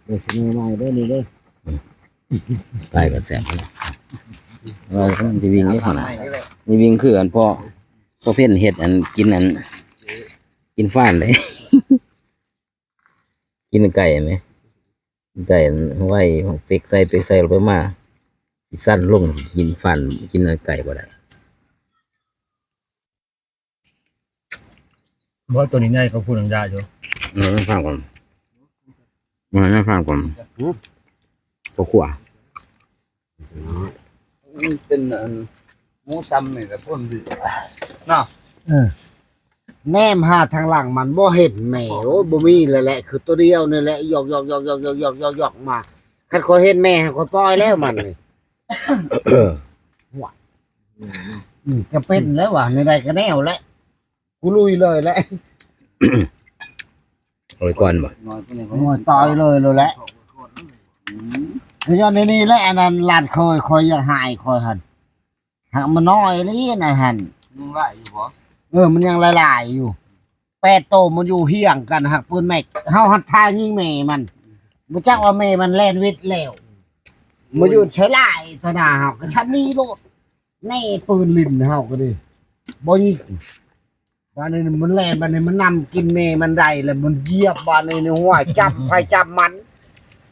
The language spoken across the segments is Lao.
ເອີ ຊິມາໃໝ່ເດີນີ້ເດີ. ອືມ ໄປກໍແຊບ ວ່າມັນຊິວິ່ງເດ້ ຂະໜາດນີ້ວິ່ງຄືອັນພໍ່ ພໍ່ເພັນເຮັດອັນ ກິນອັນ ກິນຟານເດ້ ກິນໄກ່ຫັ້ນເດ້ ໄກ່ໄວ ເປັກໃສ່ ເປັກໃສ່ ແລ້ວໄປມາ ຊິສັ່ນລົງ ກິນຟານ ກິນໄກ່ບໍ່ໄດ້. ບໍ່ ໂຕນີ້ໃຫຍ່ກວ່າຜູ້ນັ້ນຢາຢູ່. ເອີ ຟັງກ່ອນ ເອີ ຟັງກ່ອນ. ຫື? ບໍ່ຂົວ ມັນເປັນອັນ ໝູຊຳນີ້ແຫຼະ ຄົນດີເນາະ. ເອີ ແນມຫາທາງຫຼັງມັນບໍ່ເຫັນແມ່. ໂອ້ຍ ບໍ່ມີແລ້ວແຫຼະ ຄືໂຕດຽວນີ້ແຫຼະ ຢອກໆໆໆໆໆ ມາ. ຄັນຂ້ອຍເຫັນແມ່ ຂ້ອຍປ່ອຍແລ້ວມັນນີ້. ຫວາຍ ອືມ ຈະເປັນແລ້ວຫວາ ແນວໃດກໍແນວແຫຼະ ກູລຸຍເລີຍແຫຼະ. ເອົາໄວ້ກ່ອນບໍ່? ໂອ້ຍ ຕາຍເລີຍໂລດແຫຼະ. ອືມ ກໍຍ້ອນໃນນີ້ແຫຼະ ອັນນັ້ນຫຼານເຂີຍຂ້ອຍຢາກໃຫ້ຂ້ອຍຫັ້ນ ຫາກມັນນ້ອຍອີ່ຫຼີນັ້ນຫັ້ນ. ຍັງຫຼາຍຢູ່ບໍ່? ເອີ ມັນຍັງຫຼາຍໆຢູ່. ແປດໂຕມັນຢູ່ຮຽງກັນ ຫາກປືນແມັກ ເຮົາຫັດທ່າຍິງແມ່ມັນ ບໍ່ຈັກວ່າແມ່ມັນແລ່ນວິດແລ້ວ ມາຢູ່ໃສຫຼາຍ ຕາໜ້າເຮົາກໍຊ່ຳນີ້ໂລດ. ແນ່ ປືນຫຼິ້ນເຮົາກໍດີ ບໍ່ຍິງ. ບາດນີ້ມັນແລ່ນ ບາດນີ້ມັນນຳກິນແມ່ມັນໄດ້ ແລ້ວມັນຢຽບ ບາດນີ້ ນີ້ ໂອ້ຍ ຈັບໃຜຈັບມັນ.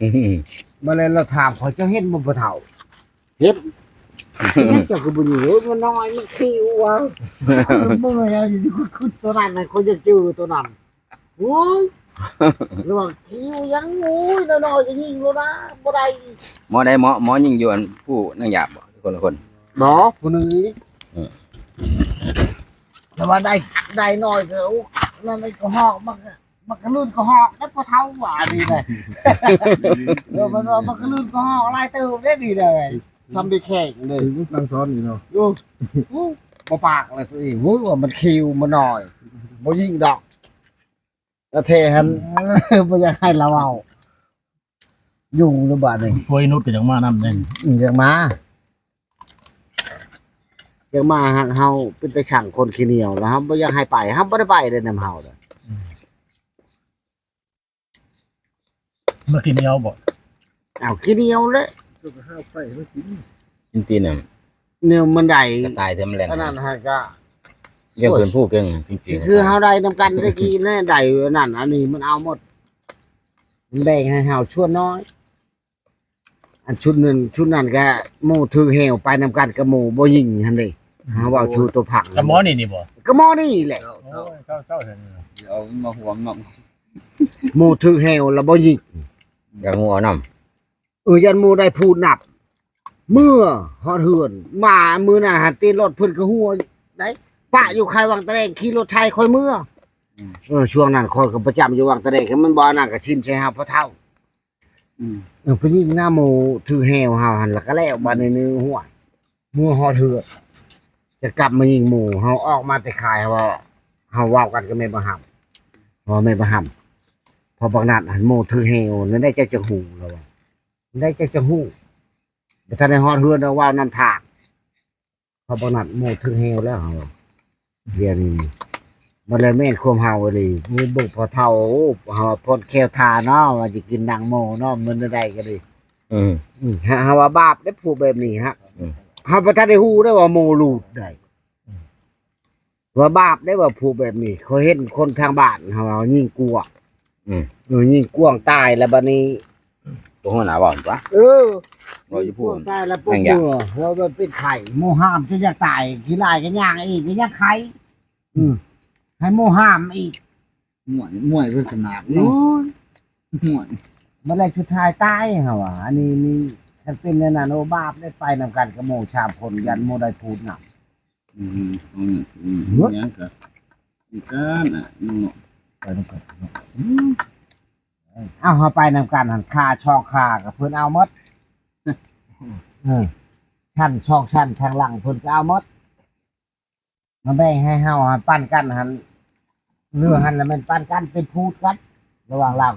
ອືມ ມາແລ້ວລາວຖາມຂ້ອຍ ເຈົ້າເຫັນບໍ່ພໍ່ເຖົ້າ? ເຫັນ. ເຈົ້າຄືບໍ່ຍິງ? ໂອ້ຍ ມັນນ້ອຍ ມັນຄິວວ່າ. ເມື່ອຍ ຄຸດໂຕນັ້ນນະ ຂ້ອຍຢາກຈື່ໂຕນັ້ນ. ໂອ້ຍ ລະຫວ່າງຄິວຫຍັງ ໂອ້ຍ ນ້ອຍໆ ກໍຍິງໂລດນະ ບໍ່ໄດ້. ໝໍໃດ ໝໍ ໝໍຍິງຢູ່ອັນຜູ້ນາງຢາບບໍ່? ຄົນລະຄົນ. ບໍ່ ຜູ້ໜຶ່ງອີກ. ອືມ ແຕ່ວ່າໄດ້ ໄດ້ນ້ອຍກໍ ໂອ້ ນັ້ນກໍຫອກມັນ ມັນກະລື່ນກະຫອກໄດ້ພໍ່ເຖົ້າວ່ານີ້ແຫຼະ. ເອີ ມັນວ່າມັນກະລື່ນກະຫອກຫຼາຍເຕີບເດ້ນີ້ແຫຼະ ຊ່ຳໄປແຂ່ງເດ້ ນັ່ງຊ້ອນຢູ່ເນາະ. ໂອ້ ບໍ່ປາກແລ້ວໂຕເອງ ໂອ້ຍ ວ່າມັນຄິວ ມັນນ້ອຍ ບໍ່ຍິງດອກ ລະເທຫັ້ນ. ບໍ່ຢາກໃຫ້ລາວເວົ້າ ຍຸ່ງຢູ່ບາດນີ້. ພວກອີນຸດກໍຢາກມານຳເດ້. ອືມ ຢາກມາ ຢາກມາ ຫາກເຮົາເປັນຕາຊັງຄົນຂີ້ໜຽວ ແລ້ວເຮົາບໍ່ຢາກໃຫ້ໄປ ເຮົາບໍ່ໄດ້ໄປເດ້ນຳເຮົາເດ້. ອືມ ມັນຂີ້ໜຽວບໍ່? ອ້າວ ຂີ້ໜຽວແຫຼະ ເຈົ້າກໍຫາໄປໃຫ້ມັນກິນ ກິນຕີນນະ ແນວມັນໄດ້ ກະຕ່າຍແທ້ມັນແລ່ນ ອັນນັ້ນຫາກະ ຢ່າງເພິ່ນຜູ້ເກັ່ງ ຄືເຮົາໄດ້ນຳກັນແຕ່ກີ້ນະ ໄດ້ອັນນັ້ນອັນນີ້ມັນເອົາໝົດ ມັນແບ່ງໃຫ້ເຮົາສ່ວນນ້ອຍ. ອັນຊຸດນັ້ນ ຊຸດນັ້ນກະໝູຖືແຮ້ວໄປນຳກັນກັບໝູບໍ່ຍິງຫັ້ນເດ້. ຫາເວົ້າຊູໂຕພັງ ກະໝໍນີ້ນີ້ບໍ່? ກະໝໍນີ້ແຫຼະ. ໂອ້ຍ ເຈົ້າ ເຈົ້າເຫັນ ຊິເອົາມັນມາຮ່ວມນຳ ໝູຖືແຮ້ວລະບໍ່ຍິງ ຢ້ານໝູເອົານຳ. ເອີ ຢ້ານໝູໄດ້ພູດນັບ ເມືອຮອດເຮືອນ ມາມື້ນັ້ນຫັ້ນຕິ ລົດເພິ່ນກະຫົວໄດ໋ ປະຢູ່ໄຄວັງຕາແດງ ຂີ່ລົດໄຖຂ້ອຍເມືອ. ອືມ ເອີ ຊ່ວງນັ້ນຂ້ອຍກໍປະຈຳຢູ່ວັງຕາແດງ ຄັນມັນບໍ່ອັນນັ້ນກໍຖິ້ມໃສ່ເຮົາພໍ່ເຖົ້າ. ອືມ ເອີ ຜູ້ຍິງນະ ໝູຖືແຮ້ວເຮົາຫັ້ນລະກະແລ້ວ ບາດນີ້ນີ້ ຫ້ວຍ ເມືອຮອດເຮືອນ ຈະກັບມາຍິງໝູ ເຮົາອອກມາແຕ່ຂາຍ ເຮົາເວົ້າ ເຮົາເວົ້າກັນກັບແມ່ບັງຫຳ ເວົ້າແມ່ບັງຫຳ ພໍ່ບັກນັດຫັ້ນ ໝູຖືແຮ້ວ ແນວໃດເຈົ້າຈະຮູ້ ລາວວ່າ ແນວໃດເຈົ້າຈະຮູ້ ບໍ່ທັນໄດ້ຮອດເຮືອນ ເວົ້ານຳທາງ. ເຂົາບໍ່ນັດໝູຖືແຮ້ວແລ້ວ ເຮົາວ່າ ດຽວນີ້ ມັນລະແມ່ນຄວາມເຮົາອີ່ຫຼີ. ໂອ້ ເບິ່ງພໍ່ເຖົ້າ ໂອ້ ເຮົາວ່າພົ້ນແຂ້ວທ່າເນາະ ວ່າຈະກິນໜັງໝູເນາະ ມັນແນວໃດກໍດີ. ອືມ ອືມ ເຮົາວ່າບາບເດ້ ຜູ້ແບບນີ້ຮະ. ອືມ ເຮົາບໍ່ທັນໄດ້ຮູ້ເດ້ວ່າໝູລູດໃດ ອືມ ວ່າບາບເດ້ວ່າຜູ້ແບບນີ້. ຂ້ອຍເຫັນຄົນທາງບ້ານເຮົາວ່າຍິງກວາງ ອືມ ເອີ ຍິງກວາງຕາຍແລ້ວ ບາດນີ້ ພວກຫົວໜ້າເວົ້າຕົວະ. ເອີ ເວົ້າຢູ່ພູ້ນ ຕາຍແລ້ວ ປົກເມືອ ເຮົາເປັນໄຂ້ ໝູຫ້າມຈົນຢາກຕາຍ ຂີ້ລາຍກໍຍ່າງເອງກໍຍັງໄຂ້. ອືມ ໃຫ້ໝູຫ້າມອີກ ມ່ວຍ ມ່ວຍເພິ່ນຂະໜາດເນາະ. ໂອ້ຍ ມ່ວຍ ບັດແລ້ວສຸດທ້າຍຕາຍ ເຮົາວ່າ ອັນນີ້ນີ້ ຄັນເປັນແນວນັ້ນ ໂອ້ ບາບເດ້ ໄປນຳກັນກັບໝູສາມຄົນ ຢ້ານໝູໄດ້ພູດນຳ. ອືມ ອືມ ຫຍັງກະ ມີການ ອ່ະ ເນາະ ໄປນຳກັນເນາະ. ອືມ ເອົາ ເຮົາໄປນຳກັນຫັ້ນ ຄ່າຊ່ອງຄ່າກໍເພິ່ນເອົາໝົດ. ເອີ ຊັ້ນ ຊ່ອງຊັ້ນທາງຫຼັງເພິ່ນກໍເອົາໝົດ ມາແບ່ງໃຫ້ເຮົາຫັ້ນ ປັນກັນຫັ້ນ ເຫຼືອຫັ້ນລະແມ່ນປັນກັນ ເປັນພູດກັນ ລະຫວ່າງລາວ